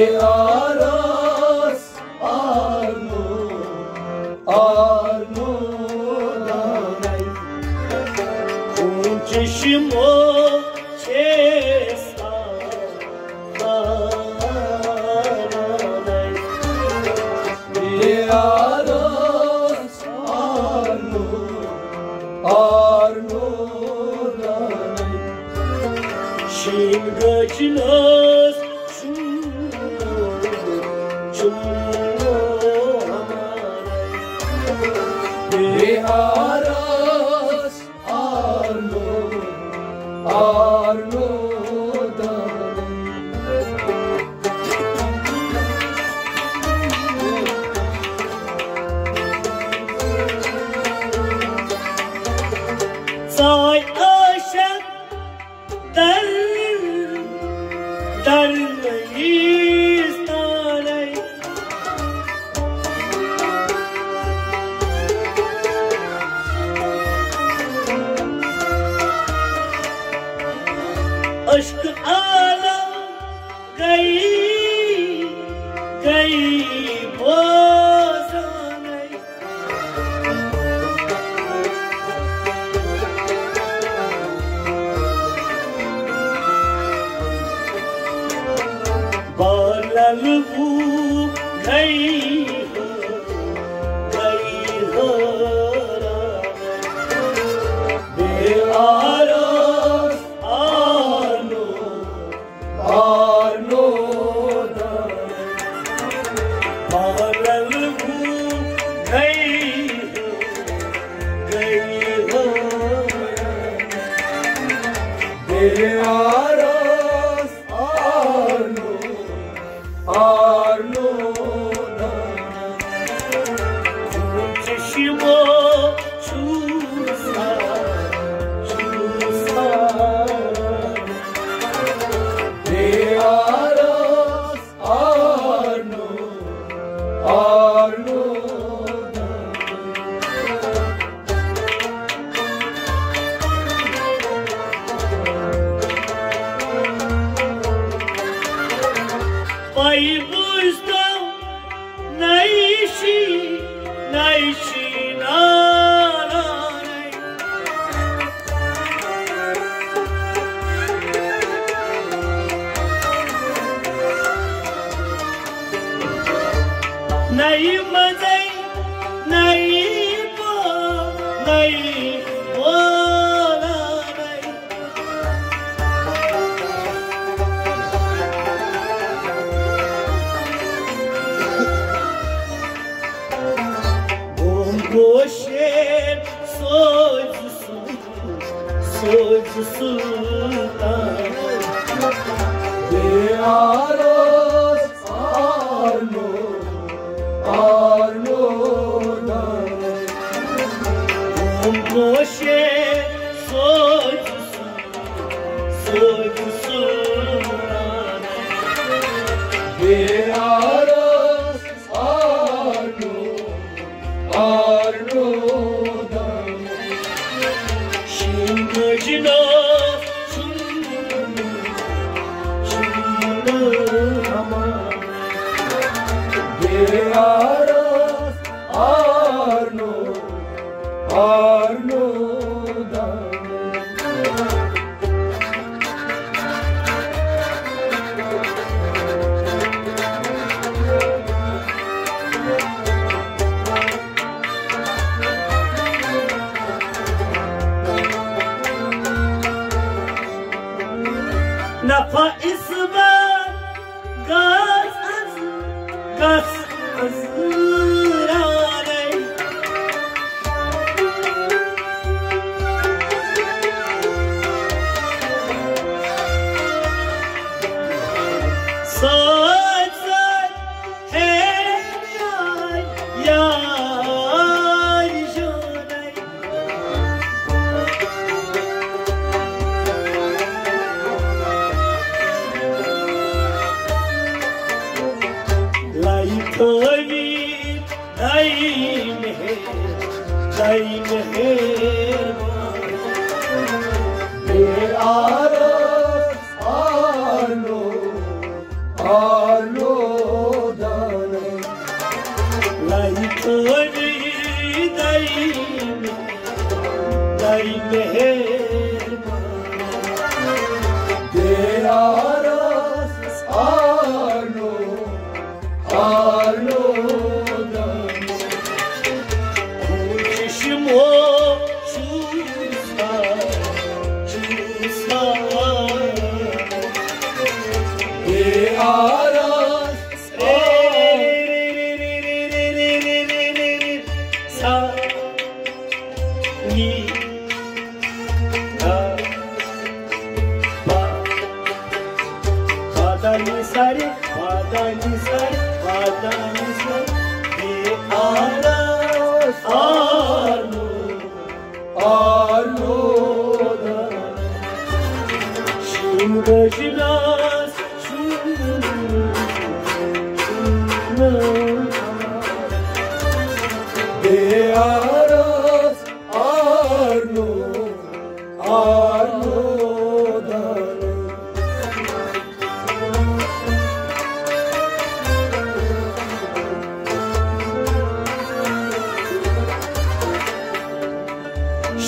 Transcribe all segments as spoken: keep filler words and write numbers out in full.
آرس آرنو، آرنو دانے۔ خوٗن چشمو چھے سارے۔ بے آرس آرنو، آرنو دانے۔ شین گجنس چُنو، چُنو ہمارے۔ بے آرس آرنو، آرنو دانے۔ ژاے عاشق در، در نٔیِس تانے۔ عشق عالم گئی، گئی بوزانے۔ بالل بو گئی، گئی ہو بے آرس آرنو، آرنو دانے۔ بالل بو گئی، گئی ہو بے آرس آرنو، آرنو دانے۔ چشمو چوسا، چوسا بے آرس آرنو، آرنو دانے۔ پائی بوزتو نئی شی، نئی شی نارانائی۔ نئی مزے، نئی پا، نئی پا نئی۔ بوم گوشے سوز سوز، سوز سلطان۔ بے آرس آرنو، آرنو دانے۔ بوم گوشے سوز سوز سلطان۔ بے آرس آرنو، آرنو دانے۔ شین گجنا چُنو، چُنو ہمارے۔ بے آرس آرنو، آرنو دانے۔ نفع اِس بار گژھ از، گژھ از رانَے۔ سۭتۍ سۭتۍ ہے یار، یار جانَے۔ لایہِ تھٲوِتھ دَے مہر، دَے مہر۔ بے آرس آرنو، آرنو آراز، آ، سا، نی، دا، پا، پا، دا، نی، سا، رے، پا، دا، نی، سا، رے، پا، دا، نی، سا، رے، بے آراز، آرنو، آرنو، دا، شنگ، شناس، شنگ، شنگ، بے آراز، آرنو، آرنو، دا۔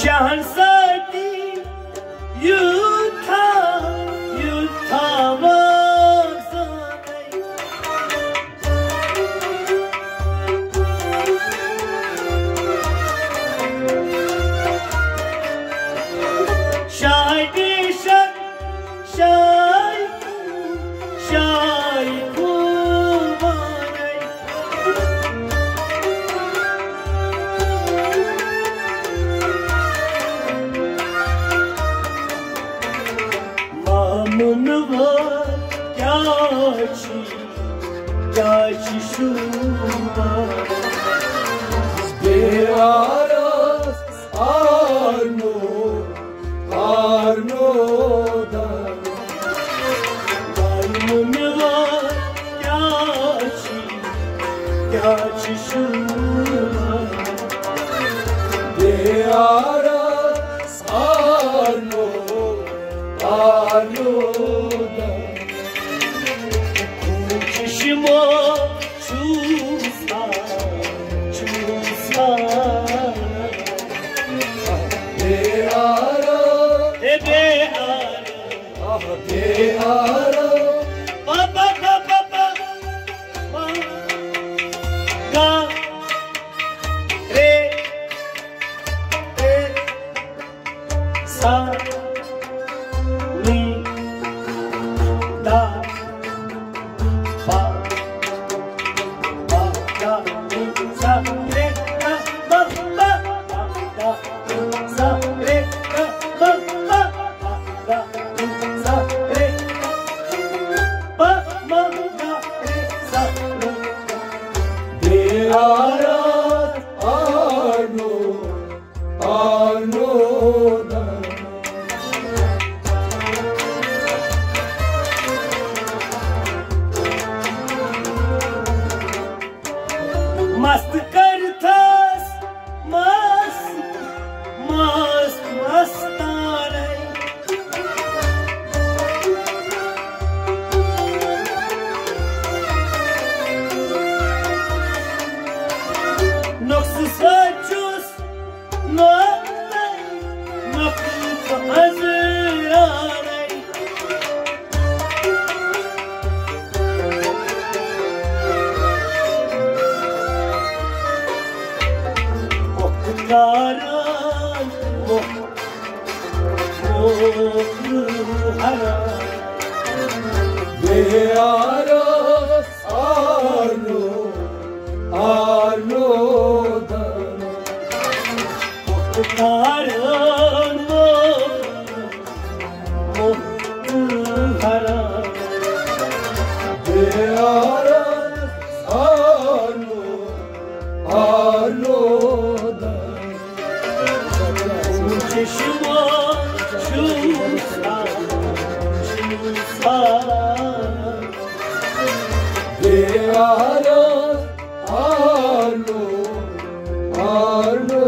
شہن سۭتی یوٗتاہ، یوٗتاہ وقت زانَے۔ شاید شک شاید، شاید خوبانَے۔ مامنوار کیٛاہ چھِ، کیٛاہ چھِ شوٗبان؟ بے آراز آرنو، آرنو، دانو۔ مامنوار کیٛاہ چھِ، کیٛاہ چھِ شوٗبان؟ بے آراز آرنو، آرنو، دانو۔ چشمو چھُس آ، چھُس آ۔ بے آرام۔ اے بے آرام۔ آہ، بے آرام۔ پا، پا، پا، پا، پا۔ پا۔ گا۔ رے۔ رے۔ سا، نی، دا، پا، پا، دا، نی، سا، رے، گا، ما، پا، پا، دا، نی، سا، رے، گا، ما، پا، پا، دا، نی، سا، رے، پا، ما، دا، رے، سا، رے۔ بے آرام آرنو۔ آلودہ۔ مست کرتھس مست، مست مستانے۔ نقص سچس نقطہ، نقطہ ازرارے۔ مختاران، مخ-، مختاران۔ بے آرام آلو، آلودہ۔ مختاران، مختاران۔ بے آرام آلو، آلودہ۔ چشمہ شوسا، شوسا۔ بے آرام آلو، آلو۔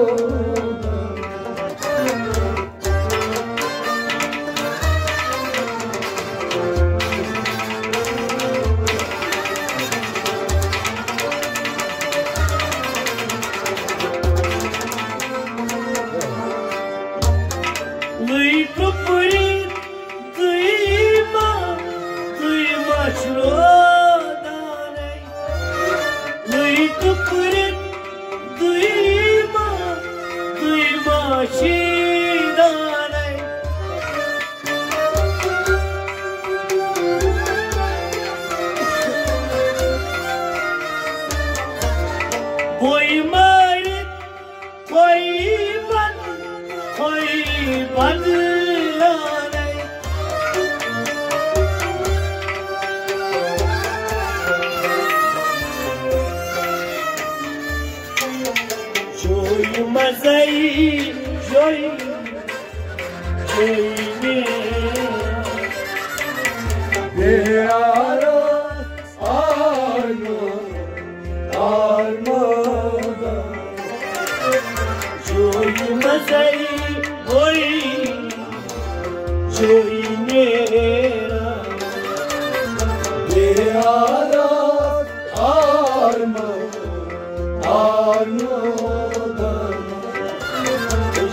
لوی کپری، دوی ما، دوی ما چھُ رودانٕے۔ لوی کپری، دوی زئی جوئی جوئی میرا، بیارا آرمو آرمو دا، جوئی مزئی ہوئی جوئی میرا، بیارا آرمو آرمو دا،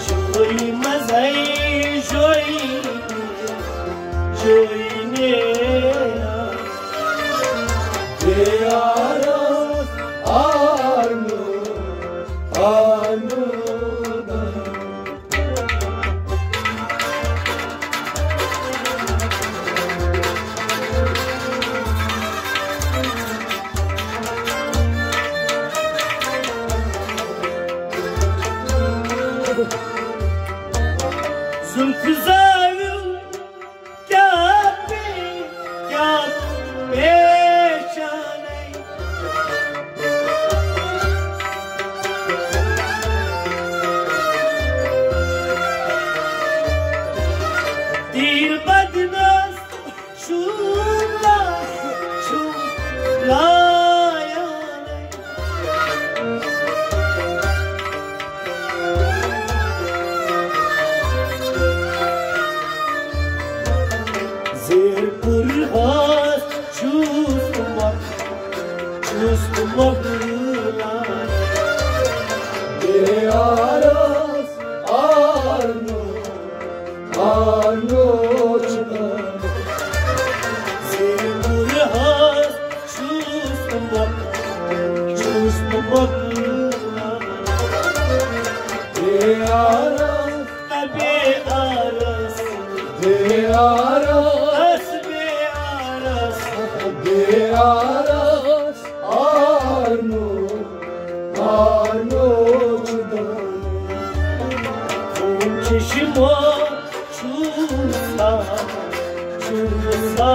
جوئی مزئی جوئی جوئی میرا، بیارا آرمو آرمو دا۔ زلفہٕ زٲوِو کیٛاہ پے، کیٛاہ پیچانے۔ تیٖر بدنس چھُم لا-، چھُم لایانے۔ زیر پُرہاس چھُس بہٕ، چھُس بہٕ مۄکلان۔ بیارس آرنو، آرنو چھُ زیر پُرہاس چھُس بہٕ مۄکلان، چھُس بہٕ مۄکلان۔ بیارس، بیارس، بیارس، بیارس، بیارس، آرنو، آرنو چھُ دان۔ خوٗن چشمو چھُس آ، چھُس آ۔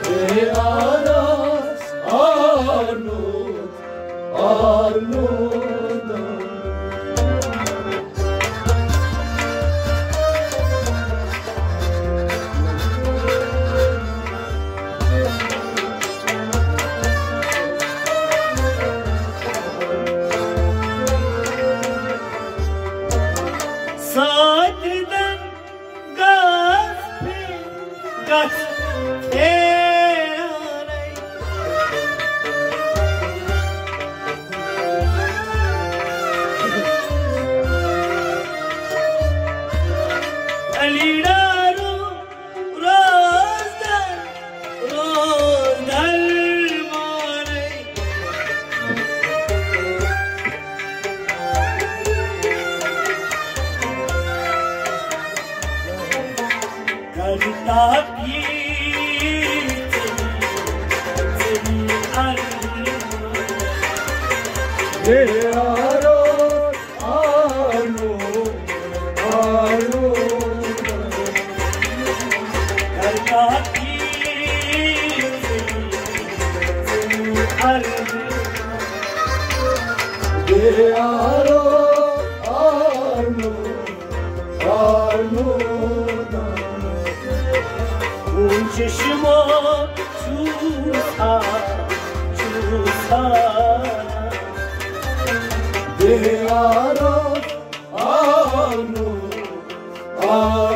اے آرس آرنو، آرنو۔ ساتھ دن گژھ پھر گژھ پھیرے۔ علی ڈارو روزدر روزدر مانے۔ کرتا پیر تیری، تیری عرض۔ اے آرو، آرو، آرو۔ کرتا پیر تیری، تیری عرض۔ اے آرو، آرو۔ آرنو، خوٗن چشمو چھُس آ، چھُس آ۔ بیارس آرنو، آرنو۔